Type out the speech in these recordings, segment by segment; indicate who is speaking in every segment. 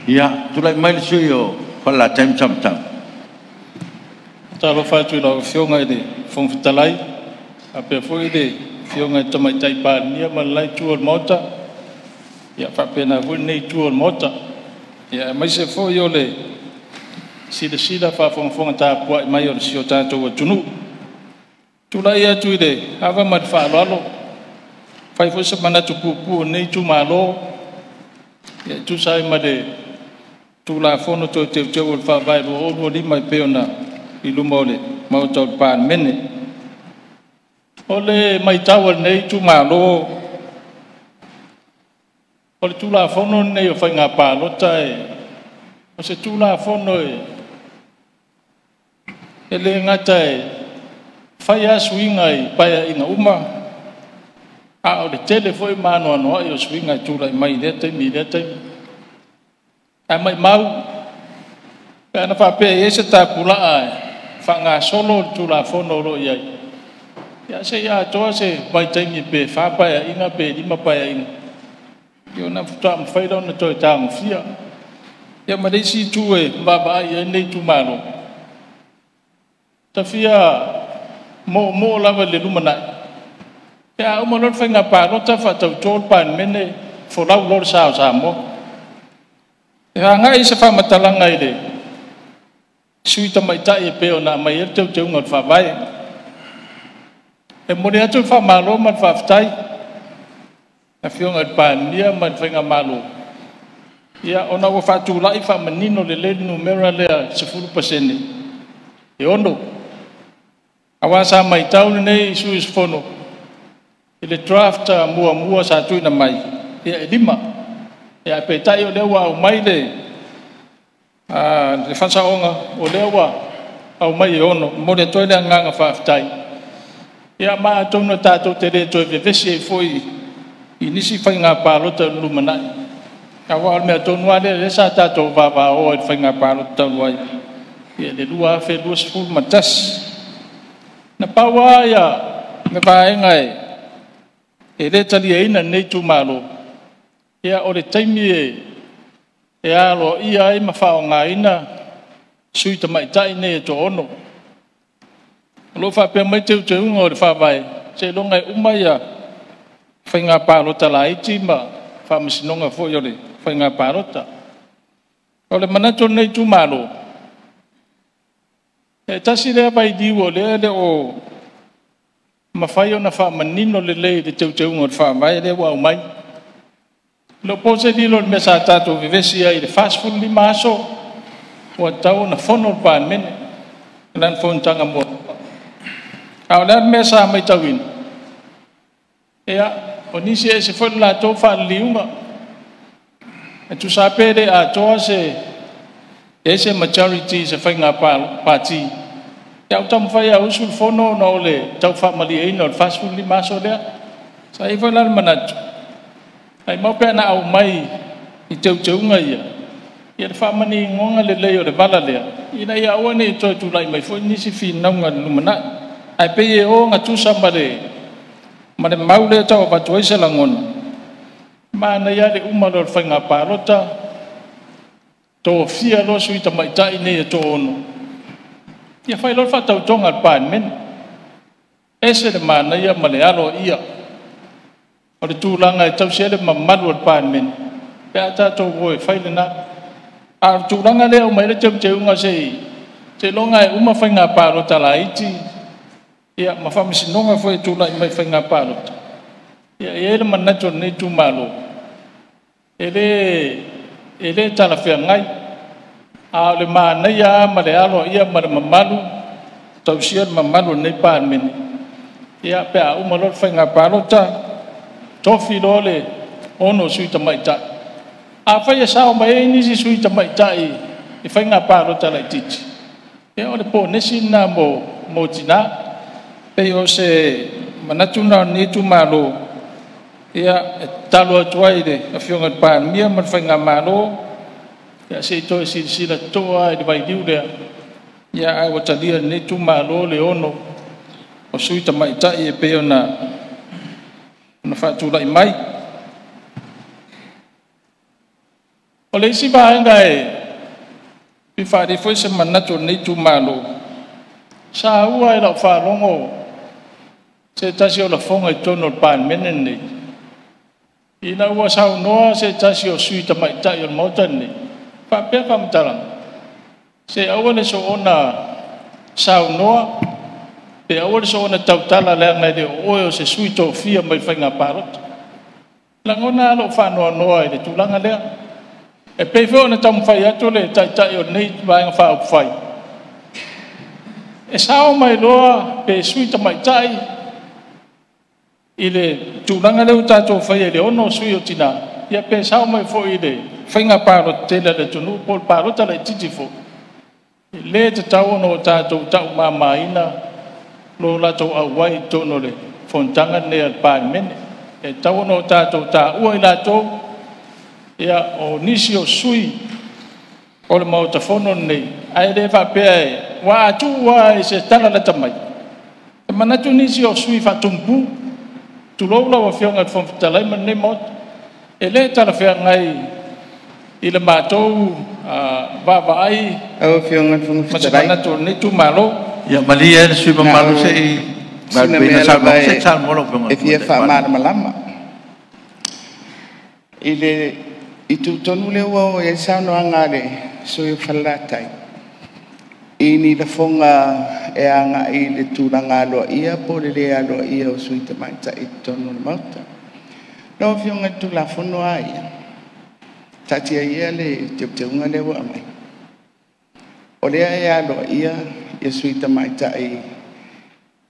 Speaker 1: Ia, tulai mai le sui usufono mo Falelatai ma Samatau.
Speaker 2: Faatalofa atu i lau Afioga i le Fofoga Fetalai, faapea foi le Afioga i le Tamaitai Palemia ma le la itu o le Maota, ia faapena foi lenei itu o le Maota, aemaise foi o le silasila faafogafoga tapuai mai o si o tatou atunuu. Tulai atu i le ava ma le faaaloalo, e fai foi se manatu puupuu o lenei itumalo e tusa ai ma le Tulafono Toe Teuteu o le Faavae 2025 e pei ona i luma o le Maota o le Palemene. O le maitau a lenei itumalo, o le Tulafono lenei o Faiga Palota, o se Tulafono e le gata e fai lava suiga i Paeaiga uma, a o le tele foi ma anoanoai o suiga e tulai mai i lea taimi i lea taimi. Ae maimau pe ana faapea e i ai se tapulaa e faagasolo le Tulafono o lo o i ai, ia se i atoa se vaitaimi pe 4 Paeaiga pe 5 Paeaiga ona faatoa mafai lea ona toe tagofia. Ia ma le isi itu e vaavaai i ai lenei itumalo, ta fia moomoo lava i le lumanai pe a uma loa le faiga palota faatauto le Palemene, folau loa le sa o Samoa. E agai se faamatalaga i le sui usufono tamaitai e pei ona aumai ai le teuteuga o le Faavae. E momoli atu le faamalo ma le faafetai i le Afioga i le Palemia ma le faigamalo ona ua faatulai faamanino lelei le numera lea e 10% e 6. Aua sa matau lenei sui usufono i le draft muamua sa tuuina mai, ia e 5. Ae peitai o lea ua aumai le faasaoga, o lea ua aumai e 6. E momoli atu ai le agaga faafetai. Ia ma atonu tatou te le toe vevesi ai foi i nisi faiga palota i le lumanai, aua o le mea tonu lava lea sa tatou vavao ai i le faiga palota talu ai i le 2021. Na pau lava le vaega e le taliaina e lenei itumalo, o le taimi e aloaia ai ma faaaogaina sui tamaitai nei e toaono. O lo o faapea mai teuteuga o le Faavae, seiloga e uma faiga palota laiti ma faamasinoga foi o le faiga palota. O le manatu o lenei itumalo, e tasi lea vailiu o lea e le o mafai ona faamanino lelei i le teuteuga o le Faavae lea ua aumai. E le o po se lilo i le mea sa tatou vevesi ai i le 45 aso ua tatau ona fono le Palemene i lana fonotaga muamua. A o le a le mea sa matauina? Ia, o nisi e ese foi le latou faaliliuga, e tusa lava pe le atoa se majority i se faiga pati, ae ua taumafai e usu le fono ona o le tau faamalieina o le 45 aso lea. Sa i ai foi la le manatu, maimau pe ana aumai i teuteuga ia le faamaninoga lelei o le vala lea, ina ia aua ne i toe tulai mai foi nisi finauga i le lumanai. Ae pei e ogatusa ma le mau lea e tau avatu ai se lagona, manaia lava le uma loa o le faiga palota, tofia loa sui tamaitai nei e toaono, ia fai loa le faatautoga a le Palemene. E ese le manaia ma le aloaia o le tulaga e tausi ai le mamalu o le Palemene pe a tatou o e fai lena. A o le tulaga lea e aumai ai le teuteuga seiloga e uma faiga palota laiti ma faamasinoga foi e tulai mai i faiga palota, ia e i ai le manatu o lenei itumalo, e le talafeagai. A o le manaia lava ma le aloaia ma le mamalu, tausia le mamalu o lenei Palemene, ia pe a uma loa le faiga palota, tofi loa le 6 o sui tamaitai. Afai e sao mai ai nisi sui tamaitai i faiga palota laitiiti, ia o le ponesi lena mo tina. E pei o se manatu lena o lenei itumalo, e tatalo atu ai i le Afioga i le Palemia ma le faigamalo, se i toe silasila totoa lava i le vailiu lea, ae ua talia e lenei itumalo le 6 o sui tamaitai e pei ona faatulai mai. O le isi vaega e fia faaalia foi se manatu o lenei itumalo, sa ua i lau faalogo se tasi o lafoga i totonu o le Palemene lenei, ina ua saunoa se tasi o sui usufono tamaitai o le Maota lenei, faapea faamatalaga, se aua le soona saunoa pe aua le soona tautala leaga e le o oe o se sui tofia mai le faiga palota. E lagona lava lou faanoanoa i le tulaga lea. E pei foi ona taumafai atu le Taitai o lenei Vaega Faaupufai, e sao mai loa pe sui tamaitai i le tulaga lea ua tatou faia i le 6 sui o tina, ia pe sao mai foi i le faiga palota tele a le atunuu po o le palota laitiiti foi, e le tatau ona tatou taumamaina lo latou auai i totonu o le fonotaga lenei a le Palemene. E tatau ona tatou taua i latou o nisi o sui o le Maota Fono lenei, ae le faapea aua a tuu lava i se tala lata mai, e manatu nisi o sui usufono faatumu, tulou lau Afioga i le Fofoga Fetalai ma lenei Maota. E le talafeagai i le matou vaavaai
Speaker 3: Lau Afioga i le Fofoga
Speaker 2: ma se
Speaker 3: Fetalai,
Speaker 2: manatu o lenei itumalo.
Speaker 1: Ia malie le sui usufono
Speaker 3: na
Speaker 1: mamalu se
Speaker 3: o
Speaker 1: i
Speaker 3: sina
Speaker 1: vaelupeina
Speaker 3: mea
Speaker 1: le
Speaker 3: lava
Speaker 1: saunoaga. Se i saunoa lau Afioga i
Speaker 3: e
Speaker 1: le
Speaker 3: fia
Speaker 1: Tamaitai Palemia.
Speaker 3: faamalamalama. I le itu tonu lea ua oo i ai le saunoaga a le sui usufono o Falelatai, i ni lafoga e agai i le tulaga aloaia po o le le aloaia o sui tamaitai i totonu o le Maota. Lau Afioga i le Tulafono lava ia, taatia ia le teuteuga lea ua aumai, o lea e aloaia sui tamaitai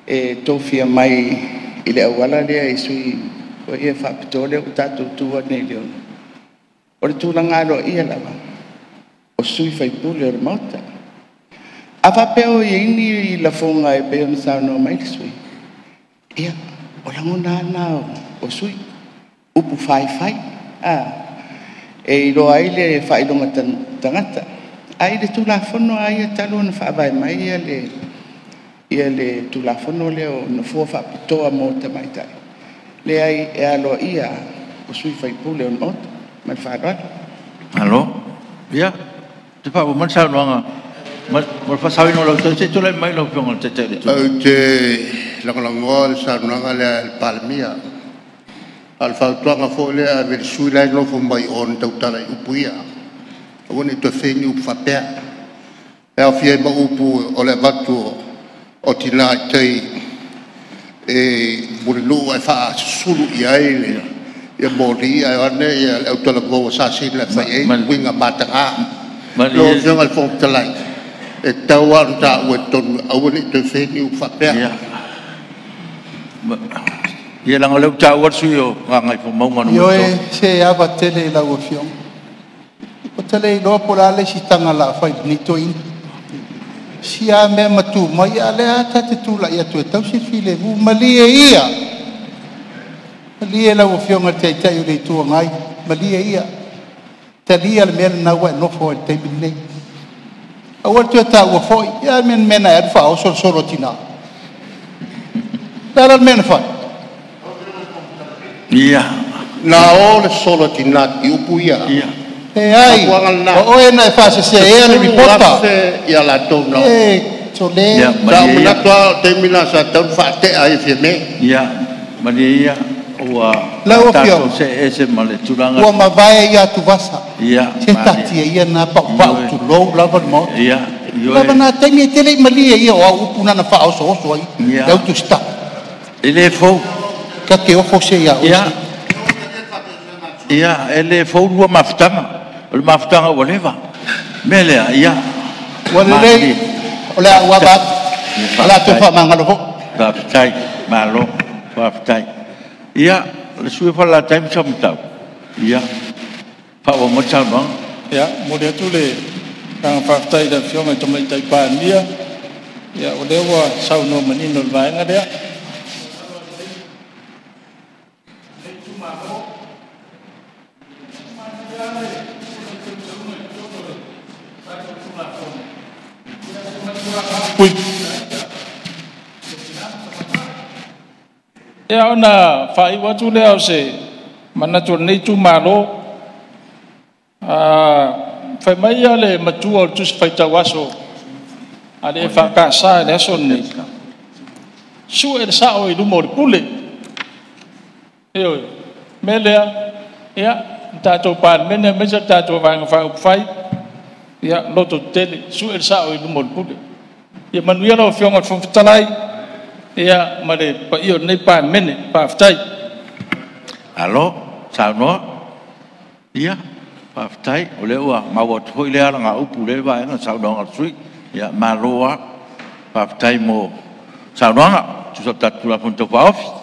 Speaker 3: e tofia mai i le auala lea i sui foi ia faapitoa lea ua tatou tuua nei i le 6. O le tulaga aloaia lava, o sui usufono o le Maota. A faapea o i ai ni lafoga e pei ona saunoa mai le sui usufono, ia, o lagona lava na o sui usufono, upu faifai e iloa ai le faailoga tagata. Ae i le Tulafono lava ia talu ona faavae mai le Tulafono lea o Nofoa faapitoa mo tamaitai, leai, e aloaia lava o sui usufono o le Maota. Ma le faaaloalo.
Speaker 1: Malo. Ia, se i faaauau mai le saunoaga mo le faasaoina o lou taimi. Se i tulai mai lau Afioga i le Taitai o le Itu Agai.
Speaker 4: Ou te lagolagoina le saunoaga lea a le Palemia. A o le fautuaga foi lea e ave i le sui usufono la e nofo mai o na tautala i upu ia, aua ne i toe faia ni upu faapea, e aofia ai ma upu o le avatu o tina i tai i Mulinuu ae faasusulu i ai moli ae o ane le autalavou a Sasina e fai i ai uiga mataga. Lau
Speaker 1: Malie
Speaker 4: Afioga i le Fofoga Fetalai, e tatau lava ona taua i totonu aua ne i toe faia ni upu faapea.
Speaker 1: Ia, ia leaga o lea ua taua le sui usufono mo Gagaifomauga
Speaker 5: Ioe,
Speaker 1: 3.
Speaker 5: se e ava tele i lau Afioga. Ou te le iloa po o le a le isi taga o le a fai i lenei toeaina. Sia lava mea ma tu mai, a o lea lava ta te tulai atu e tausi le filemu. Malie ia, malie lau Afioga i le Taitai o le Itu Agai, malie ia, talia le mea lena ua e nofo ai i le taimi lenei. Aua le toe taua foi. Ia a mea na e alu faaoso le solo a tina? O le a la le mea na fai?
Speaker 1: Ia,
Speaker 4: Na o le solo a tina i upu ia.
Speaker 1: Ia.
Speaker 4: O le
Speaker 5: Leai,
Speaker 4: mafuaaga lena,
Speaker 5: o oe na e faaseseina le
Speaker 4: e
Speaker 5: lipota.
Speaker 4: 10,000 latou na o.
Speaker 5: E sole,
Speaker 1: Ia,
Speaker 4: Sa ou
Speaker 1: malie ia.
Speaker 4: manatu lava o le taimi lena sa tatau ona faatea ai e Fiame.
Speaker 1: Ia, malie ia ua
Speaker 5: Lau
Speaker 1: tatou
Speaker 5: Afioga,
Speaker 1: see ese ma le tulaga.
Speaker 5: Ua mavae ia atuvasa.
Speaker 1: Ia,
Speaker 5: Se
Speaker 1: malie.
Speaker 5: taatia ia na paupau,
Speaker 1: Ioe,
Speaker 5: tulou lava le Maota.
Speaker 1: Ia,
Speaker 5: Lava
Speaker 1: ioe.
Speaker 5: na taimi e te le i malie ia o au upu na na faaosooso ai
Speaker 1: Ia,
Speaker 5: le autusitala.
Speaker 1: e le fou.
Speaker 5: Ta te ofo se i a oe
Speaker 1: Ia,
Speaker 5: se.
Speaker 1: ia, e le fou lua mafutaga. O le mafutaga ua leva. O le mea lea, ia,
Speaker 5: Ua lelei,
Speaker 1: malilie.
Speaker 5: o le a ou ava
Speaker 1: Faafetai.
Speaker 5: atu,
Speaker 1: Ia,
Speaker 5: o le a toe
Speaker 1: faafetai.
Speaker 5: faamagalo foi.
Speaker 1: Faafetai. Malo faafetai. Ia, le sui usufono mo Falelatai ma Samatau, ia, faaauau mai le saunoaga.
Speaker 2: Ia, e momoli atu le agaga faafetai i le Afioga i le Tamaitai Palemia, o lea ua saunoa manino i le vaega lea. Ia ona faaiu atu lea o se manatu o lenei itumalo. Fai mai le matua o le Tusi Faitau Aso a le EFKS i le aso lenei, sue le sao i luma o le pule. Ioe. O le mea lea, ia, le tatou Palemene aemaise le tatou Vaega Faaupufai, ia lototetele, sue le sao i luma o le pule. Ia manuia lau Afioga i le Fofoga Fetalai, ia ma le paia o lenei Palemene. Faafetai.
Speaker 1: Malo saunoa. Ia, faafetai o lea ua maua atu foi lea alagaupu i lea vaega i le saunoaga a le sui usufono. Ia malo lava. Faafetai mo saunoaga e tusa o le tatou Tulafono Tau Faaofi.